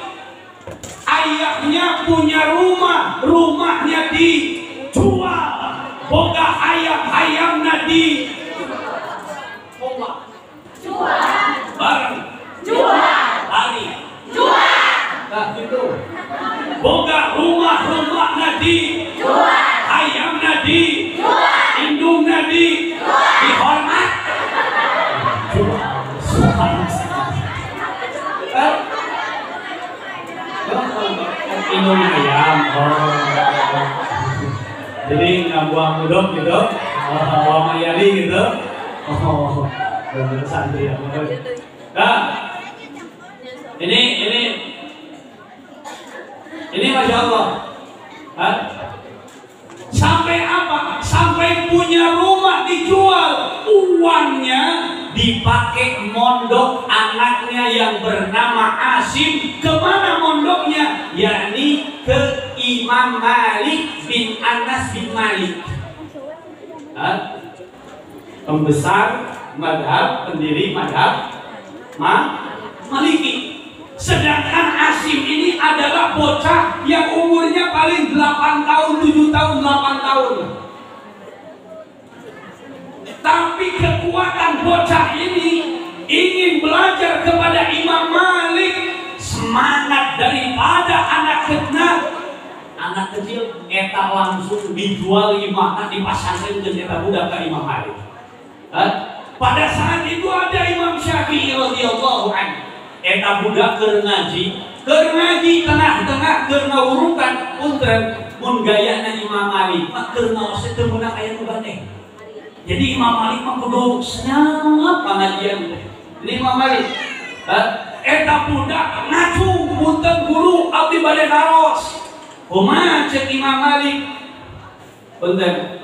ayahnya punya rumah, rumahnya dijual, boga ayam-ayamnya di jual, bareng jual, lari jual, nah gitu, boga rumah-rumahnya dijual, ayamnya dijual, indungnya dijual, dihormat. Indung ayam, oh. Jadi nggak buang mudok gitu, buang mayali gitu, oh, bener santri ya. Nah, ini masya Allah. Hah? Sampai apa? Sampai punya rumah dijual, uangnya dipakai mondok anaknya yang bernama Asim. Kemana mondoknya? Yakni ke Imam Malik bin Anas bin Malik. Hah? Pembesar madhab, pendiri madhab Maliki. Sedangkan Asim ini adalah bocah yang umurnya paling 8 tahun, 7 tahun, 8 tahun. Tapi kekuatan bocah ini ingin belajar kepada Imam Malik, semangat daripada anak kecil. Anak kecil eta langsung dijual imamna dipasangkeun jeung eta budak ka Imam Malik. Hah? Pada saat itu ada Imam Syafi'i radhiyallahu anhu. Eta budak keur ngaji tengah-tengah keur ngawurukan punten mun gayana Imam Malik mah keur ngaos teu meunang aya nu gandeng. Jadi Imam Malik mah kudu senyap pangajian teh. Ini Imam Malik. Hah? Eta budak ngacu punten guru abdi bade naros. Kumaha cek Imam Malik? Punten.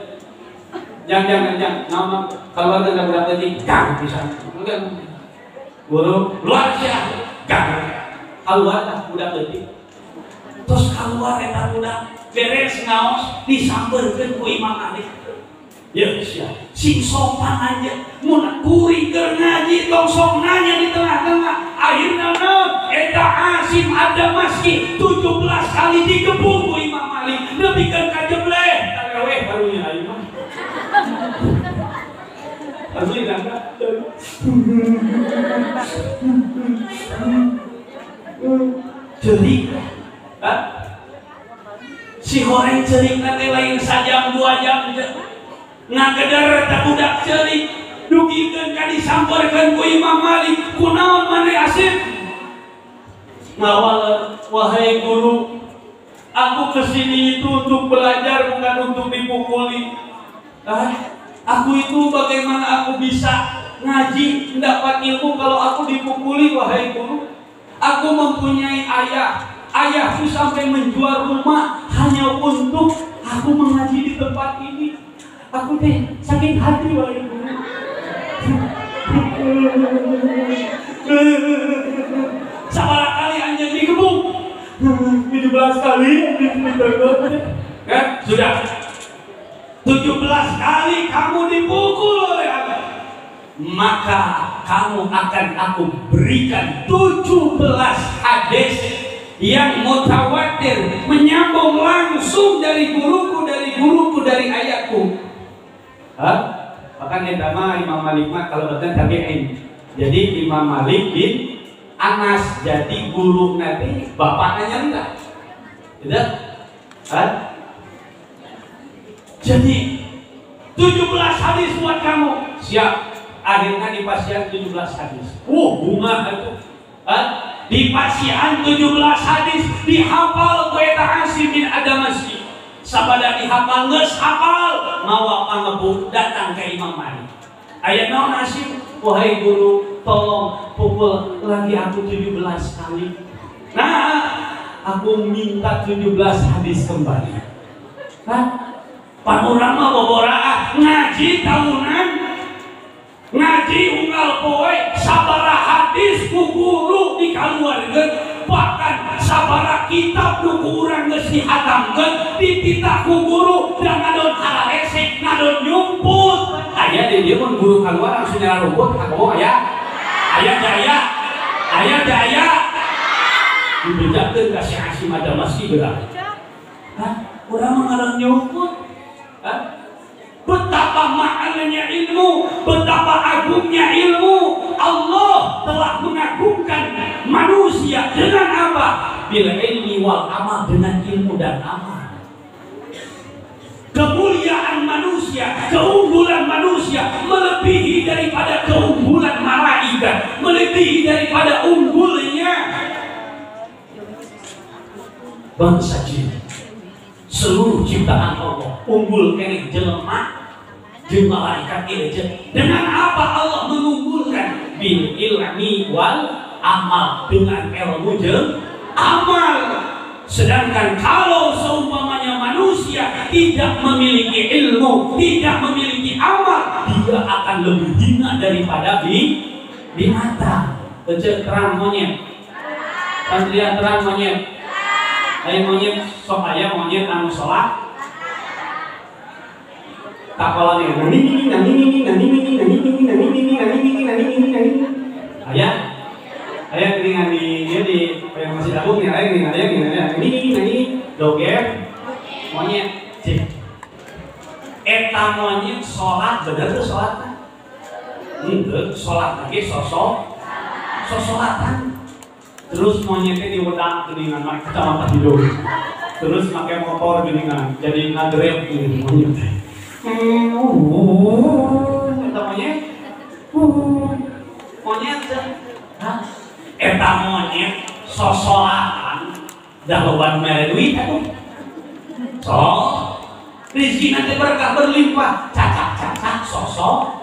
Jangan nama keluar dari budak tadi kang bisa. Enggak. Guru luar sia. Kang. Keluar lah budak tadi. Terus keluar eta budak beres ngaos disampeurkeun ku Imam Malik. Ya sia, sing sopan aja. Mun kuring keur ngaji tong sok nanya di tengah-tengah. Akhirna naon? Eta Asim Ad-Damaski 17 kali digebuk ku Imam Malik. Nepikeun ka jebleh. Taleweh barunya aing mah. Asli nangka. Cerik. Hah? Si horeng cerik nanti lain sajam 2 jam. Ngageder tak budak cerik dugikeun ka disampeurkeun ku Imam Malik. Kunaon maneh Asim? Ngawal, wahai guru, aku kesini itu untuk belajar bukan untuk dipukuli. Aku itu bagaimana aku bisa ngaji mendapat ilmu kalau aku dipukuli wahai guru? Aku mempunyai ayah, ayahku sampai menjual rumah hanya untuk aku mengaji di tempat ini. Aku teh sakit hati wahai guru. Sabaraha kali anjeun digebuk? 17 kali ditegur. Kan? Sudah. 17 kali kamu dipukul oleh aku, maka kamu akan aku berikan 17 hadis yang mutawatir menyambung langsung dari guruku, dari guruku, dari ayahku. Hah? Bahkan eta mah Imam Malik mah kalau betul tabi'in. Jadi Imam Malik bin Anas jadi guru nanti bapaknya enggak. Gitu? Hah? Jadi 17 hadis buat kamu. Siap. Akhirnya di pasian 17 hadis. Bunga itu. Hah? Di pasian 17 hadis dihafal ku eta Asim bin Ad-Damaski. Sabada dihafal geus hafal mawa pangebuk datang ke Imam Malik. Aya naon Asim? Wahai guru, tolong pukul lagi aku 17 kali. Nah, aku minta 17 hadis kembali. Hah? Pan urang mah boboraah ngaji tahunan, ngaji unggal poe sabaraha hadis ku guru dikaluarkeun, bahkan sabaraha kitab nu ku urang geus dihatamkeun dititah ku guru dan ngadon hararese ngadon nyumput. Aya di dieu mun guru kaluar langsung nyala rumput kagowo aya. Aya daya. Aya daya. Dibejakeun ka si Asim Ad-Damaski geura. Hah? Urang mah ngadon nyumput. Hah? Betapa maknanya ilmu, betapa agungnya ilmu. Allah telah mengagungkan manusia dengan apa? Bil ilmi wal amal, dengan ilmu dan amal. Kemuliaan manusia, keunggulan manusia melebihi daripada keunggulan malaikat, melebihi daripada unggulnya bangsa jin. Seluruh ciptaan Allah unggul keneh jelema jeung malaikat ieu. Dengan apa Allah mengunggulkan? Bil ilmi wal amal, dengan ilmu jeung amal. Sedangkan kalau seumpamanya manusia tidak memiliki ilmu, tidak memiliki amal, dia akan lebih hina daripada binatang. Ece terang monyet. Santria terang monyet. Ayo monyet sok aya monyet anu sholat takolane nani nani nani nani nani nani nani nani nani nani aya aya geuningan di ieu di yang masih agung nih aya geuningan aya geuningan aya nani nani doger monyet cik eta monyet sholat bener tuh sholatna henteu sholat lagi sosok sosolatan. Terus monyetnya diwedak geuningan make kacamata hidung. Terus make motor geuningan, jadi ngagrep geuning monyet. Eta monyet. Monyet teh. Hah? Eta monyet sosolatan dah loba mere duit atuh. Sok rezeki nanti berkah berlimpah, cacak-cacak sosok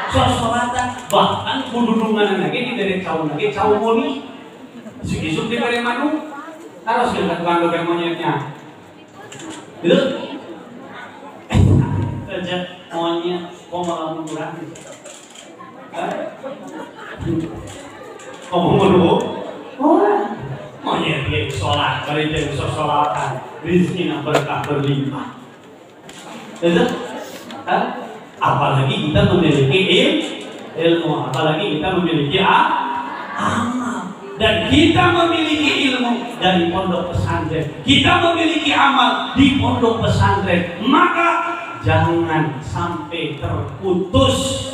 sosolatan, bahkan kududungan lagi dibere caung lagi caung muli. Isuk-isuk diberi madu, harus kita tukang doger monyetnya. Gitu? Aja. Monyet kok malah urang. Komo nu urang. Monyet ge salat, bari jeung sasalatan, rezekina berkah berlimpah. Betul? Apalagi kita memiliki ilmu, apalagi kita memiliki amal. Dan kita memiliki ilmu dari pondok pesantren, kita memiliki amal di pondok pesantren, maka jangan sampai terputus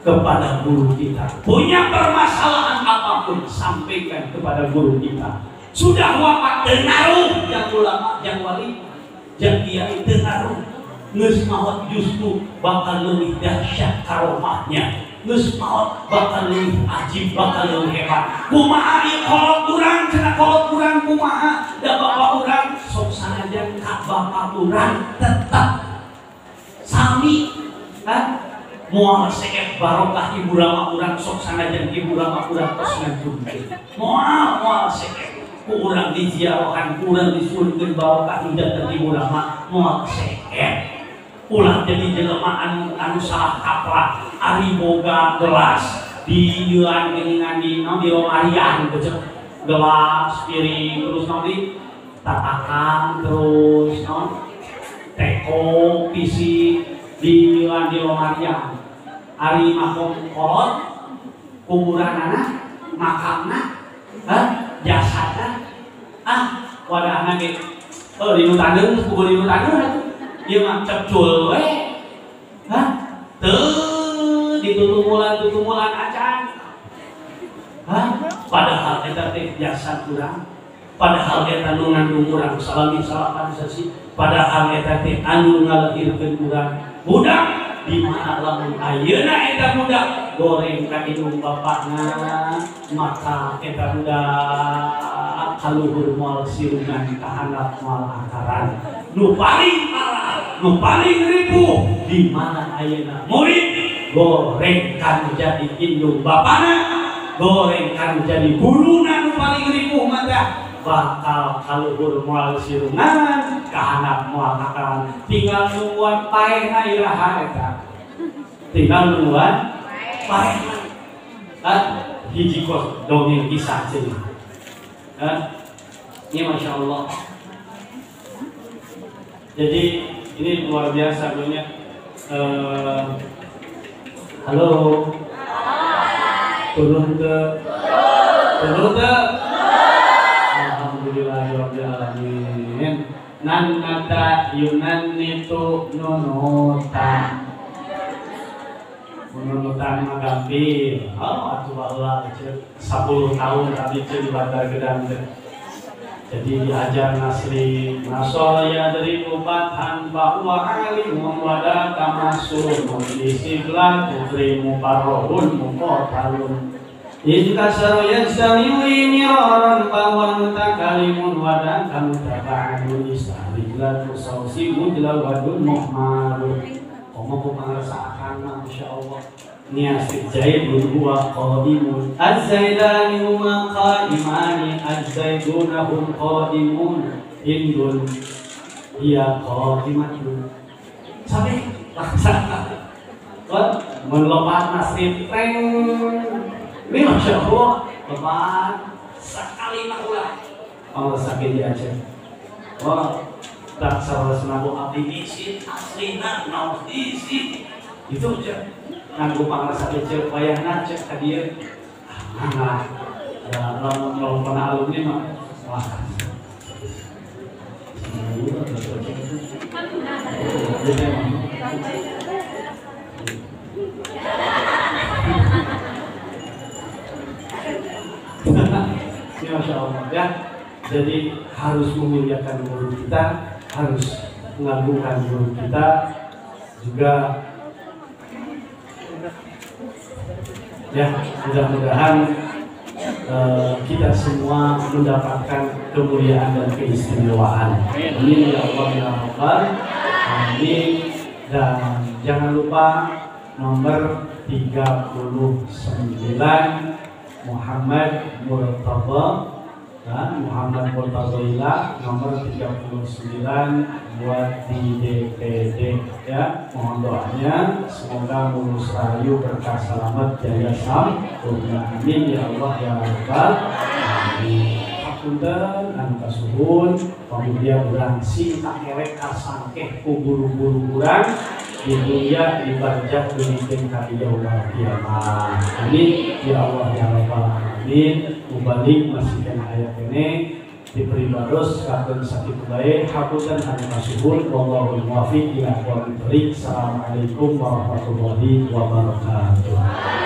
kepada guru kita. Punya permasalahan apapun, sampaikan kepada guru kita. Sudah wafat tenaruh, yang ulama, yang wali, yang kiai tenaruh. Geus maot justru bakal lebih dahsyat karomahnya. Geus maot bakal lebih ajib, bakal lebih hebat. Kumaha ieu kolot urang, cenah kolot urang kumaha? Da bapak urang sok sanajan ka bapak urang tetap sami. Hah? Moal seep barokah ibu rama urang sok sanajan ibu rama urang tos ngajungkeun. Moal seep ku urang diziarahan, ku urang disuhunkeun barokah hingga ibu rama moal seep. Ulah jadi jelema anu salah kaprah, ari boga gelas di ieuan geuningan di naon di lemarian gitu. Gelas, piring, terus naon di tatakan, terus naon teko, pisi di ieuan di lemarian. Ari makom kolot, kuburanana, makamna, jasadna, wadahna ge. Oh, di nu taneuh, kubur di nu taneuh atuh. Ieu mah cepcul we. Hah? Teu ditutumulan-tutumulan acan. Hah? Padahal eta teh jasad urang. Padahal eta nu ngandung urang salami salapan sasi. Padahal eta teh anu ngalahirkeun urang. Budak di mana lamun ayeuna eta budak goreng ka indung bapakna, maka eta budak kaluhur moal sirungan kahandap moal akaran. Nu paling parah, nu paling ripuh di mana ayeuna murid goreng kan jadi indung bapana, goreng kan jadi guruna, nu paling ripuh mah bakal kaluhur moal sirungan kahandap moal akaran. Tinggal nungguan paehna iraha eta. Tinggal nungguan paehna. Hah? Hiji kos dongeng kisah cenah. Hah? Ini Masya Allah. Jadi ini luar biasa dunia. Halo. Turun ke. Turun ke. Alhamdulillahirabbil alamin. Nan nata yunannitu nunutan. Nunutan mah gampil. Oh, atuh baheula 10 tahun tadi di Bantar Gedang. Jadi diajar nasri nasoya dari ubat tanpa wa alimun wada tamasun disibla putri mubarrohun muqatalun in kasaru yajtamiu miraran fa mutakalimun wada kamutaba'un istahila tusausi mujla wadun muhmalun. Komo ku pangrasaakan masyaallah. Nias zaidun huwa qadimun az-zaidani huma qaimani az-zaiduna hum qadimun hindun hiya qadimatun. Sampai laksana wah melepat nasib reng. Ini Masya Allah lepat sekali mah ulah Allah sakit diajar. Wah tak salah senabu abdi isin aslina naos isin itu aja nganggo pangrasa cek wayahna cek ka dieu ah da lamun lamun alumni mah wah ya, Masya Allah ya. Jadi harus memuliakan guru kita, harus mengagungkan guru kita juga. Ya, mudah-mudahan kita semua mendapatkan kemuliaan dan keistimewaan. Amin ya Allah ya Rabbal alamin. Dan jangan lupa nomor 39 Muhammad Murtadha Dan Muhammad Murtazaila nomor 39 buat di DPD ya. Mohon doanya semoga mulus rahayu berkah selamat jaya sampurna. Amin ya Allah ya Rabbal alamin. Hapunten anu kasuhun pamudia urang sing kakerek kasangkeh ku guru-guru urang di dunia di barzakh dugikeun ka yaumul kiamat. Amin ya Allah ya Rabbal alamin. Mubalik masih kena ayat ini diberi baros kakeun sakitu bae. Hapunten anu kasuhun, wallahul muwaffiq ila aqwamit thoriq. Assalamualaikum warahmatullahi wabarakatuh.